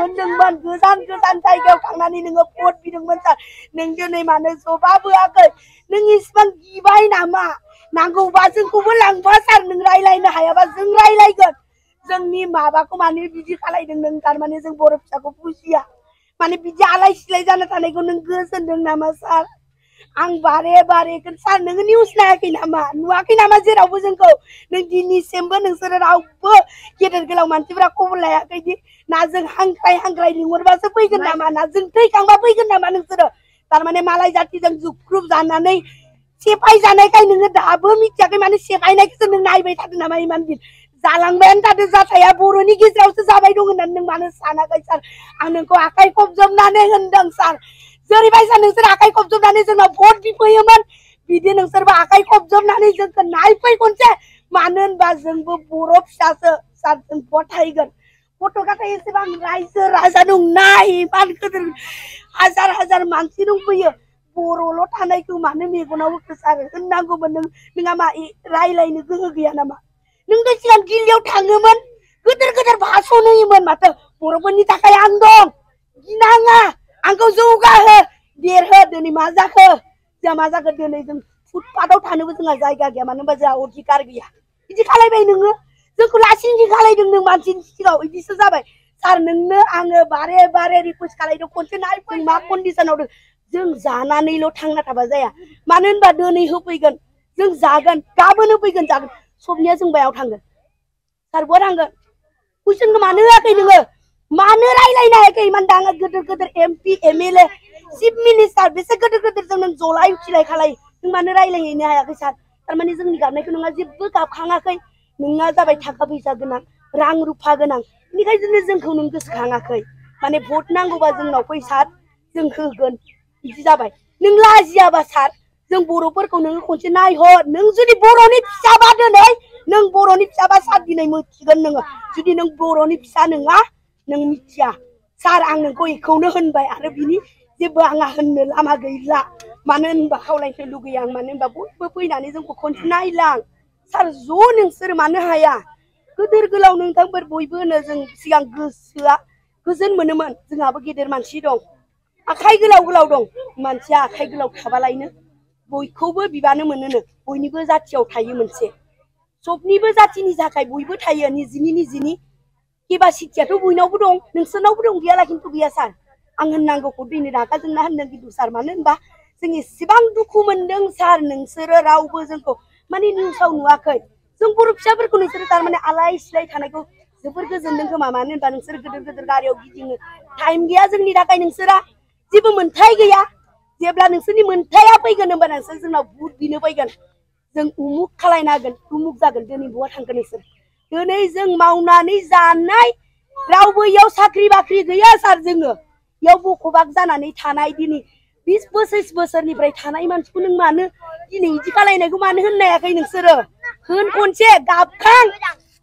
होनदोंमोन गोजान गोजान जायगायाव थांनानै नोङो भट बिदोंमोन सार नों दिनै मानो जबाबोआखै नों इसिबां गिबाय नामा नांगौबा जोंखौबो लांफा सार नों रायलायनो हायाबा जों रायलायगोन जोंनि माबाखौ माने बिदि खालायदों नों थारमाने जों बर' फिसाखौ बुजिया माने बिदि आलाय सिलाय जाना थानायखौ नों गोजोनदों नामा सार आं बारे बारे सार नोङो निउस नायाखै नामा नुवाखै नामा जेरावबो जोंखौ नों दिनैसिमबो नोंसोरो रावबो गेदेर गोलाव मानसिफोरा खबर लायाखैदि ना जों हांख्राय लिंहरबासो फैगोन नामा ना जों थैखांबा फैगोन नामा नोंसोरो तारमाने मालाय जातिजों जुख्रुब जानानै सेफाय जानायखाय नोङो दाबो मिथियाखै माने सेफायनायखौसो नों नायबाय थादों नामा इमान दिन जालांबायानो थादों जाथाया बर'नि गेजेरावसो जाबाय दं होननानै नों मानो सानाखै सार आं नोंखौ आखाइ खबजबनानै होनदों सार जेरैबायसा नोंसोर आखाइ खबजबनानै जोंनाव भट बिफैयोमोन बिदि नोंसोरबो आखाइ खबजबनानै जोंखौ नायफै खनसे मानो होनबा जोंबो बर' फिसासो सार जों भट होगोन गथ' गथाय एसेबां रायजो राजा दं नाय इमान गिदिर हाजार हाजार मानसि दंफैयो बर'ल' थानायखौ मानो मेगनाव होखो सार होननांगौमोन नोंहा मा रायलायनो गोहो गैया नामा नोंथ' सिगां दिल्लीयाव थाङोमोन गोदोर गोदोर भाषण होयोमोन माथो बर'फोरनि थाखाय आं दं गिनाङा आंखौ जौगाहो देरहो दिनै मा जाखो जोंहा मा जाखो दिनै जों फुटपाथाव थानोबो जोंहा जायगा गैया मानो होनबा जोंहा अधिकार गैया बिदि खालायबाय नोङो जोंखौ लासिंसिं खालायदों नों मानसिनि सिगाङाव बिदिसो जाबाय सार नोंनो आङो बारे बारे रिकुवेस्ट खालायदों खनसे नायफै मा कन्डिसनाव दं जों जानानैल' थांना थाबा जाया मानो होनबा दिनै होफैगोन जों जागोन गाबोन होफैगोन जागोन सबनिया जों बायाव थांगोन सार बहा थांगोन कुइसनखौ मानो होआखै नोङो मानो रायलायनो हायाखै इमान दाङा गोदोर गोदोर MP MLA चिफ मिनिस्टार बेसे गोदोर गोदोरजों नों जलाय उथिलाय खालाय नों मानो रायलायहैनो हायाखै सार थारमाने जोंनि गाबनायखौ नोंहा जेबो गाबखाङाखै नोंहा जाबाय थाखा फैसा गोनां रां रुफा गोनां बेनिखायनो जोंखौ नों गोसोखाङाखै माने भट नांगौबा जोंनाव फै सार जों होगोन बिदि जाबाय नों लाजियाबा सार जों बर'फोरखौ नोङो खनसे नायहर नों जुदि बर'नि फिसाबा दिनै नों बर'नि फिसाबा सार दिनै मिथिगोन नोङो जुदि नों बर'नि फिसा नङा नों मिथिया सार आं नोंखौ बेखौनो होनबाय आरो बिनि जेबो आंहा होननो लामा गैला मानो होनबा खावलायनो लुगैयो आं मानो होनबा बयबो फैनानै जोंखौ खनसे नायलां सार ज' नोंसोर मानो हाया गोदोर गोलाव नोंथांफोर बयबो होनो जों सिगां गोसोआ गोजोन मोनोमोन जोंहाबो गेदेर मानसि दं आखाइ गोलाव गोलाव दं मानसिया आखाइ गोलाव थाबालायनो बयखौबो बिबानो मोनोनो बयनिबो जाथियाव थायो मोनसे सबनिबो जातिनि थाखाय बयबो थायो निजिनि केपासिटियाथ' बयनावबो दं नोंसोरनावबो दं गैयाला खिन्थु गैया सार आं होननांगौखौ दिनै रागा जोंना होनदों खिन्थु सार मानो होनबा जों एसेबां दुखु मोनदों सार नोंसोरो रावबो जोंखौ माने निउसाव नुवाखै जों बर' फिसाफोरखौ नोंसोरो थारमाने आलाय सिलाय थानायखौ जोबोर गोजोनदों खोमा मानो होनबा नोंसोर गोदोर गोदोर गारियाव गिदिङो टाइम गैया जोंनि थाखाय नोंसोरा जेबो मोन्थाय गैया जेब्ला नोंसोरनि मोन्थाया फैगोन होनबा नोंसोर जोंनाव भुट बिनो फैगोन जों उमुक खालायनो हागोन उमुक जागोन दिनै बहा थांगोन नोंसोर दिनै जों मावनानै जानाय रावबो इयाव साख्रि बाख्रि गैया सार जोङो इयाव बखबाक जानानै थानाय दिनै 20 बोसोरनिफ्राय थानाय मानसिखौ नों मानो दिनै बिदि खालायनायखौ मानो होननो हायाखै नोंसोरो होन खनसे गाबखां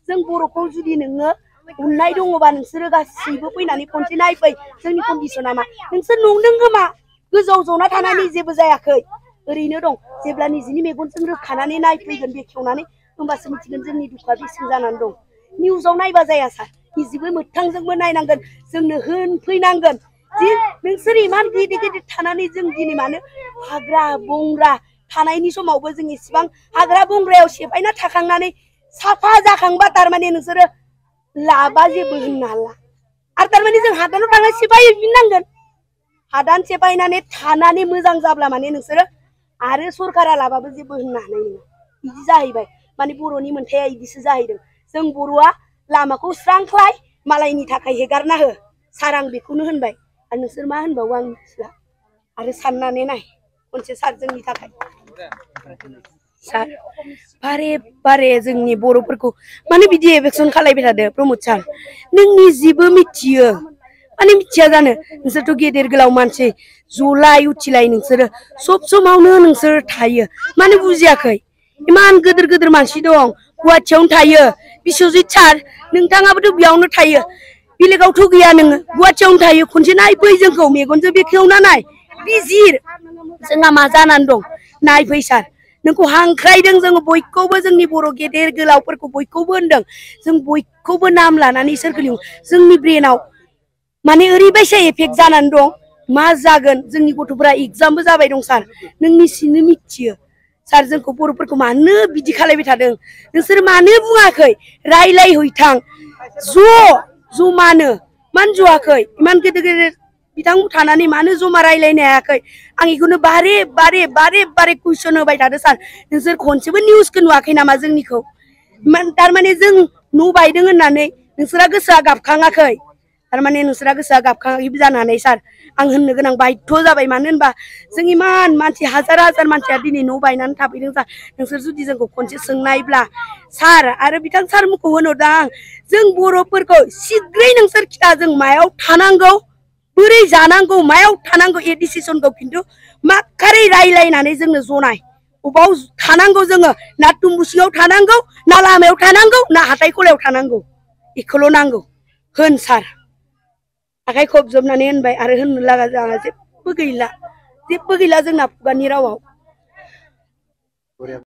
जों बर'खौ जुदि नोङो अननाय दङबा नोंसोरो गासैबो फैनानै खनसे नायफै जोंनि कन्डिसना मा नोंसोर नंदों खोमा गोजौआव जना थानानै जेबो जायाखै ओरैनो दं जेब्ला निजिनि मेगनजों रोखानानै नायफैगोन बेखेवनानै होमबासो मिथिगोन जोंनि दुखुआ बेसेबां जानानै दं निउसाव नायबा जाया सार निजिबो मोगथांजोंबो नायनांगोन जोंनो होनफैनांगोन जे नोंसोर इमान गिदिर गिदिर थानानै जों दिनै मानो हाग्रा बंग्रा थानायनि समावबो जों इसेबां हाग्रा बंग्रायाव सेफायना थाखांनानै साफा जाखांबा थारमाने नोंसोरो लाबा जेबो होननो हाला आरो थारमाने जों हादानाव थांना सेफायहैफिननांगोन हादान सेफायनानै थानानै मोजां जाब्ला माने नोंसोरो आरो सरकारा लाबाबो जेबो होननो हानाय नङा बिदि जाहैबाय माने बर'नि मोन्थाया बिदिसो जाहैदों जों बर'आ लामाखौ स्रांख्लाय मालायनि थाखाय हेगारना हो सार आं बेखौनो होनबाय आरो नोंसोर मा होनबावो आं मिथिला आरो साननानै नाय खनसे सार जोंनि थाखाय सार बारे बारे जोंनि बर'फोरखौ माने बिदि एभेकसन खालायबाय थादो प्रमद सार नों निजेबो मिथियो माने मिथिया जानो नोंसोरथ' गेदेर गोलाव मानसि जलाय उथिलाय नोंसोरो सब समावनो नोंसोर थायो माने बुजियाखै इमान गोदोर गोदोर मानसि दं गुवाहाटियावनो थायो बिश्वजित सार नोंथाङाबोथ' बेयावनो थायो बेलेगावथ' गैया नोङो गुवाहाटियावनो थायो खनसे नायफै जोंखौ मेगनजों बेखेवना नाय बिजिर जोंहा मा जानानै दं नायफै सार नोंखौ हांख्रायदों जोङो बयखौबो जोंनि बर' गेदेर गोलावफोरखौ बयखौबो होनदों जों बयखौबो नाम लानानै सोरखौ लिङो जोंनि ब्रेनाव माने ओरैबायसा एफेक्ट जानानै दं मा जागोन जोंनि गथ'फोरा एग्जामबो जाबाय दं सार नों निसिनो मिथियो सार जोंखौ बर'फोरखौ मानो बिदि खालायबाय थादों नोंसोर मानो बुङाखै रायलायहैथां जमानो मानो ज'आखै इमान गेदेर गेदेर बिथांमोन थानानै मानो जमा रायलायनो हायाखै आं इखौनो बारे बारे कुइसन होबाय थादों सार नोंसोर खनसेबो निउसखौ नुवाखै नामा जोंनिखौ तारमाने जों न' बायदों होननानै नोंसोरा गोसोआ गाबखाङाखै तारमाने नोंसोरा गोसोआ गाबखाङाखैबो जानो हानाय सार आं होननो गोनां बायध्य जाबाय मानो होनबा जों इमान मानसि हाजार मानसिया दिनै न' बायनानै थाफैदों सार नोंसोर जुदि जोंखौ खनसे सोंनायब्ला सार आरो बिथां सारमोनखौ होनहरदों आं जों बर'फोरखौ सिद्रै नोंसोर खिथा जों मायाव थानांगौ बोरै जानांगौ मायाव थानांगौ ए डिसिसनखौ खिन्थु माखारै रायलायनानै जोंनो जनाय अबाव थानांगौ जोङो ना टुम्बुसिङाव थानांगौ ना लामायाव थानांगौ ना हाथाय गलायाव थानांगौ इखौल' नांगौ होन सार आखाइ खबजबनानै होनबाय आरो होननो लागा जोंहा जेबो गैला जोंना खुगानि रावाव